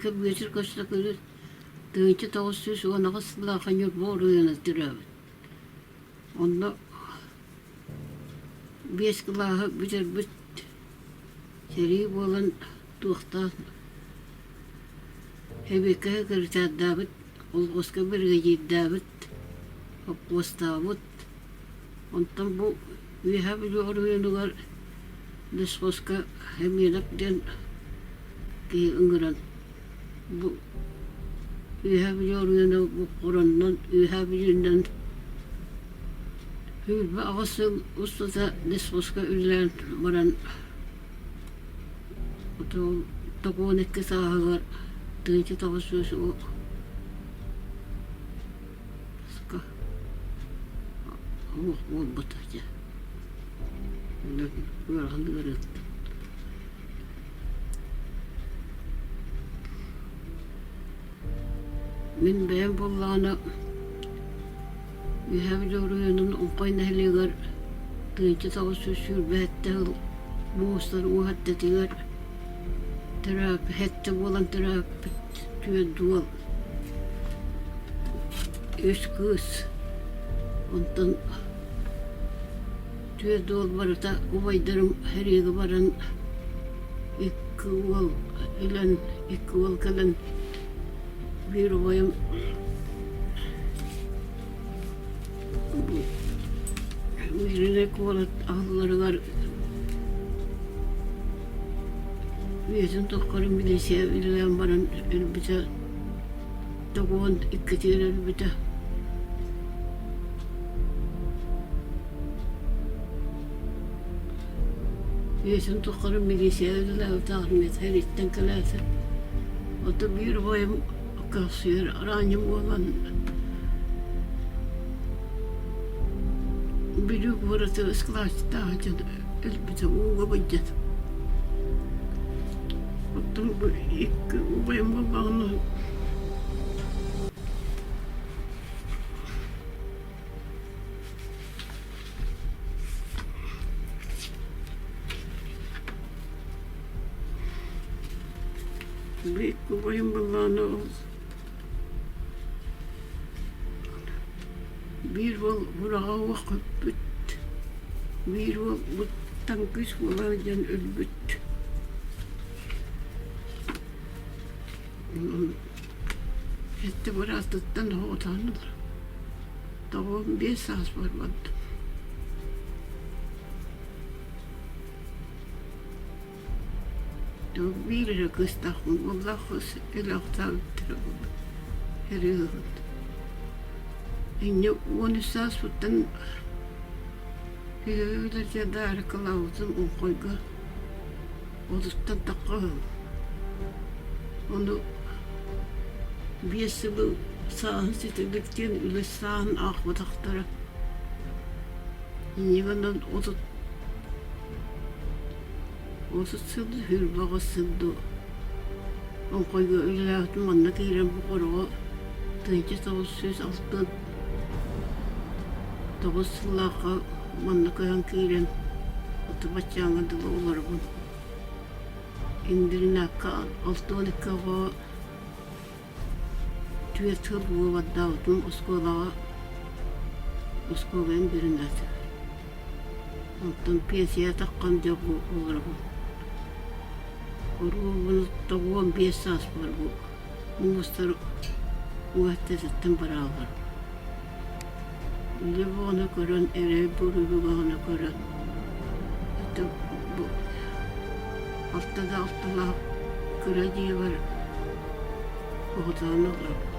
Бүөккэ Бүөтүр Көстөкүүнү 1918 сыллаахха Ньурба оройуона төрөөбүт. Онно биэс кылааһы бүтэрбит сэрии буолан туохтаан Сэбиэккэ секретардаабыт, колхуоска биригэдьиирдээбит, хоппуостаабыт. Онтон бу Үөһээ Бүлүү оройуонугар лесхозка Семенов диэн киһи ыҥыран бу Үөһээ Бүлүү оройуона бу Хоронунан Үөһээ Бүлүүнэн 28 сыл устата лесхозка үлэлээн баран 92 сааһыгар 1900 Уох буолбута дьэ. Ыарахан ыарыыттан. Мин бэйэм буоллаҕына Үөһээ Бүлүү оройуонун Оҥхой нэһилиэгэр 1927 сыл муустар уоһ эрдэтигэр төрөөп сэттэ буолан төрөөппүт түөрт уол үс кыыс онтон түөрт уол барыта убайдарым сэриигэ баран икки уол өлөн икки уол кэлэн биир убайым Мииринэй куорат аһылларыгар үйэтин тухары милиция үлэлээн баран өлбүтэ тоҕуон иккитигэр өлбүтэ. Үйэтин тухары милиция үлэлээбитэ армията сэрииттэн кэлээтэ. Ото биир убайым Көхсүөр араанньы буолан Бүлүү куораты ыскылааччытааҕы дьон өлбүтэ ууга былдьата. Оттон бу икки убайым буоллаҕына Бу икки убайым буоллаҕына ол биир уол бураҕа уох көппүт, биир уол буттан күүс буола сылдьан өлбүт. Сэттэ быраатыттан оҕотоон ылар. 95 сааспар бардым. Биир эрэ кыыстаахпын, уоллаах кыыс өлөөхтөөбүттэрэ буолуо, эрэ Инньэ 13 сааспыттан Үлэлэргэ даарыкалаабытым Оҥхойго олуттан тахха үһү. Ону биэс сылы сааһын ситэ илик диэн үлэ сааһын аахпатахтара. Инньэ гынан 30 сыл, 28 сыл дуу Оҥхойго үлэлээбитим манна киирэн бу хороҕо 1969 сыллаахха манна көһөн киирэн ото баччааҥҥа дылы олоробун. Индринакка 62 оҕо түөрт сыл буолбардаабытым оскуолаҕа оскуола индринаты. Онтон пенсия таххан дьэ бу олоробун. Оруобуна 95 сааспар бу муустар уһаттатыттан барааллар. Үлэ бөҕөнү көрөн, эрэй буруйу бөҕөнү көрөн, это бу алта да алталаах кыра дьиэбэр оҕотоон олоробун.